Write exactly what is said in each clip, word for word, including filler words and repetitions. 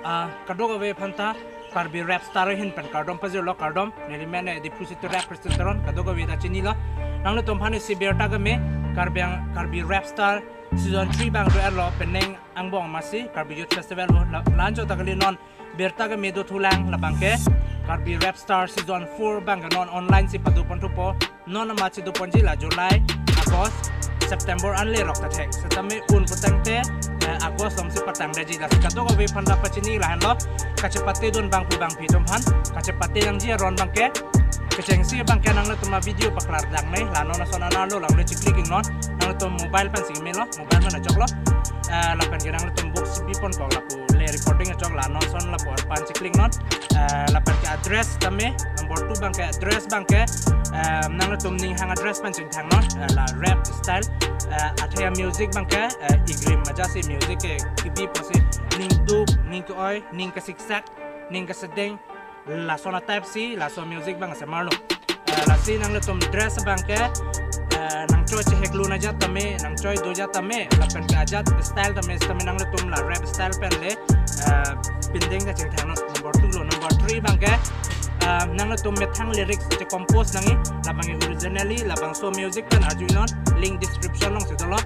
Ah, kadokave aphanta Karbi Rap Star ahin pen kardom pajirlo, kardom. Neli men Diphu City Rap President Teron, kadokave ta chinilo. Nanglitum aphan isi birta keme, Karbi Ang-, Karbi Rap Star Season three abang do-etlo, penang angbong amatsi Karbi Youth Festival pu la-, la-anchot ta kali non birta keme dothulang, labangke Karbi Rap Star Season four abangke non online si pado ponthupo. Non amatsi doponji la July, August, September anle rok ta thek. Setame un putangte, eh, August alongsi patangdetji. Lasi kadokave aphanta pachini lahenlo. Kachepatedun bangphu bangphi atum aphan, kachepate nangji aron abangke, kechengsi abangke nanglitum avideo paklardangnei, la non ason anerlo, langle checlick iknon, nanglitum mobile pensi melo, mobile pen achoklo. Eh, lapenke nanglitum book si biponkok, lapu le recording achok, la non ason lapu arpan checlick non. Eh, lapenke address tame, number two abangke address abangke, eh, nanglitum ning hang address pen chingthangnon, eh, la rap style, eh, athe amusic abangke, eh, igrim ajasi music ke kebi pusi ning duk, ning ke-oi, ning kesiksak, ning kesedeng, lason a-type si, laso music abang semarlo. Eh, lasi nanglitum dress abangke, eh, nangchoi chehek lun ajat tame, nangchoi do ajat tame, lapenke ajat style tame, tame nanglitum la rap style pen le, eh, pindeng kachingthangnon, number two lo. Number three abangke, eh, nanglitum methang lyrics che-compose nangji, labangke originally, labangso music pen arjunon, link description alongsi dolo.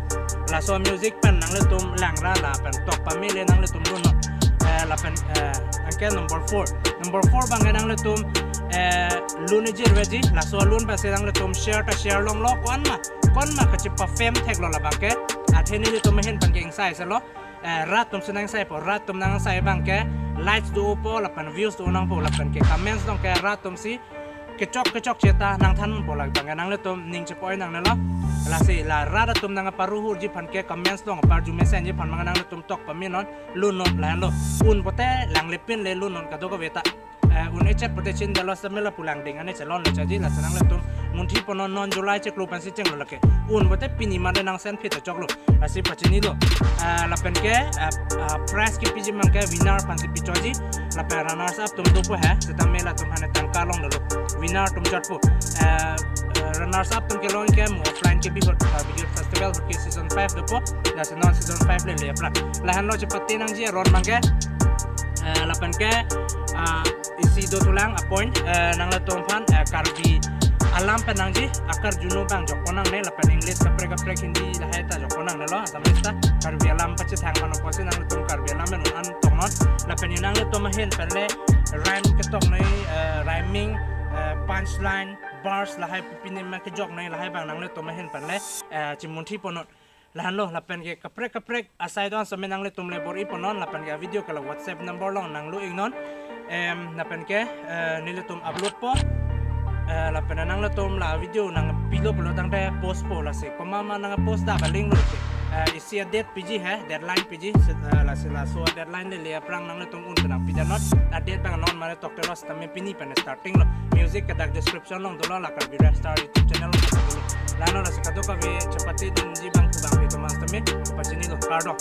Laso music pen nanglitum langra lapen tok pame le nanglitum lunnon. Eh, lapen, eh, anke number four. Number four abangke nanglitum, eh, lun ejir veji, laso lun pensi nanglitum share ta share longlo, konma, konma kachepa-fame theklo labangke. Athe nelitum ahin penke ingsai selo. Eh, rat atum si nangsaipo, rat atum nangsai abangke likes do-opo, lapen views do nangpo, lapenke comments alongke rat atum si kechok kechokche ta nangthanpo, labangke nanglitum ning chepo-oi nangnelo. Lasi la rat atum nangparuhurji aphanke comments along aparju mesenji aphan abang nanglitum tok pamenon, lunnon lahenlo. Un pote langle pin le lunnon kadokave ta. Eh, un echet pote chinidetlo setame lapu langding ane chelonle chaji, lasi nanglitum munthi ponon, non July chiklo pensi chenglo lake. Un pote pini mate nangsen phit achoklo. Lasi pachinilo. Eh, lapenke, eh, eh, prize kepiji abangke winner aphansi pichoji. Lapen runners up atum dopo he, setame latum aphan tangka longdolo. Winner atum chotpo. Eh, eh, runners up atum kelong ke mo offline kebi ahut, eh, Karbi Youth Festival ahut ke season five dopo. Lasi non season five le le aphrang. Lahenlo chepate nangji aron abangke. Eh, lapenke, ah, isi dothulang a-point, eh, nanglitum aphan, eh, Karbi alam pen nangji, akarjuno abang jokpon nangne, lapen English kaprek kaprek, Hindi lahai ta jokpon nangnelo, Assamese ta, Karbi alam pachethang pano pusi nanglitum Karbi alam pen un-an toknon, lapen nanglitum ahin pen le rhyme ketoknei, eh, rhyming, eh, punchline, bars lahai pu pine ma kejoknei lahai abang nanglitum ahin pen le, eh, chimunthi ponnon. Lahenlo, lapenke kaprek kaprek asai do-an setame nanglitum le bor-i ponnon, lapenke avideo ke la WhatsApp number along nanglu iknon. Em, lapenke, eh, nelitum upload po. Eh, lapen nanglitum la video nangpilo pulo tangte post po, lasi komat ma nangpost ta kaling lo ke. Eh, isi a-date piji he, deadline piji, se-, eh, lasi laso deadline le le aphrang nanglitum un pen nangpidannon. A-date abang non mane toktelos tame pini pen starting lo. Music ke dak description along dolo, la Karbi Rap Star YouTube channel along dolo. Lalo lasi kadokave chepatedunji bangphu bangphi atum setame pachinilo, kardom.